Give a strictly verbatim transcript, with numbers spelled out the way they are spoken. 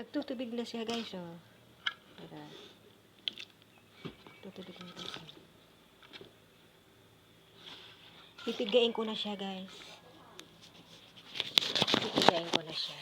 Nagtutubig na siya, guys, oh. Tara. Tutubig na, guys, oh. Pipigain ko na siya, guys. Pipigain ko na siya.